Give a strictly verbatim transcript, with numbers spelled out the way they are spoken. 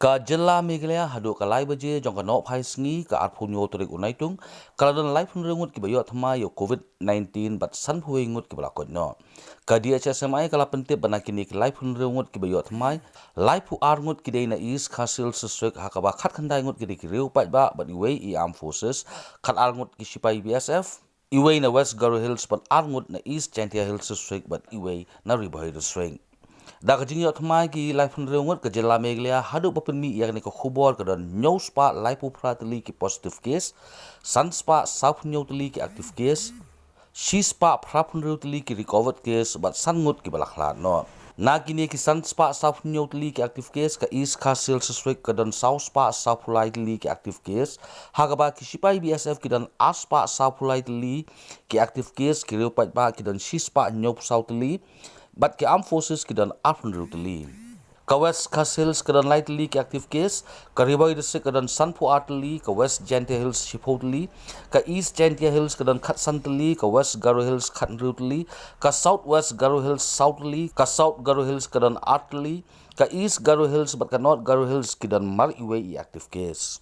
Ka jylla Meghalaya haduh ka lai baje jong ka nohphai sngi ka arphew hynñiew tarik u Naitung, ka la don laiphew hynriew ngut kiba ïoh thymmai ïa u Covid nineteen bad sanphew wei ngut kiba la koit noh. Ka D H S M I ka la pyntip ba na kine ki laiphew hynriew ngut kiba ïoh thymmai, laiphew ar ngut ki dei na East Khasi Hills District, ha kaba khatkhyndai ngut ki dei ki riew paidbah bad iwei i Armed Forces, khatar ngut ki shipai B S F, iwei na West Garo Hills bad ar ngut na East Jaintia Hills District bad iwei na Ri Bhoi District. Da ka jingïoh thymmai ki laiphew hynriew ngut, ka jylla Meghalaya haduh ba pynmih ïa kane ka khubor ka don hynñiew spah laiphew phra tylli ki positive case, san spah sawphew hynñiew tylli ki active case, shi spah phraphew hynriew tylli ki recovered case bad san ngut kiba la khlad noh. Na kine ki san spah sawphew hynñiew tylli ki active case, ka East Khasi Hills District ka don saw spah sawphew lai tylli ki active case, ha kaba ki shipai B S F ki don ar spah sawphew lai tylli ki active case, ki riew paidbah ki don shi spah hynñiewphew saw tylli, bad ki Armed Forces ki don arphew hynriew tylli. Ka West Khasi Hills ka don lai tylli ki active case, ka Ri Bhoi District ka don sanphew ar tylli, ka West Jaintia Hills shiphew tylli, ka East Jaintia Hills ka don khatsan tylli, ka West Garo Hills khathynriew tylli, ka South West Garo Hills saw tylli, ka South Garo Hills ka don ar tylli, ka East Garo Hills bad ka North Garo Hills ki don mar iwei i active case.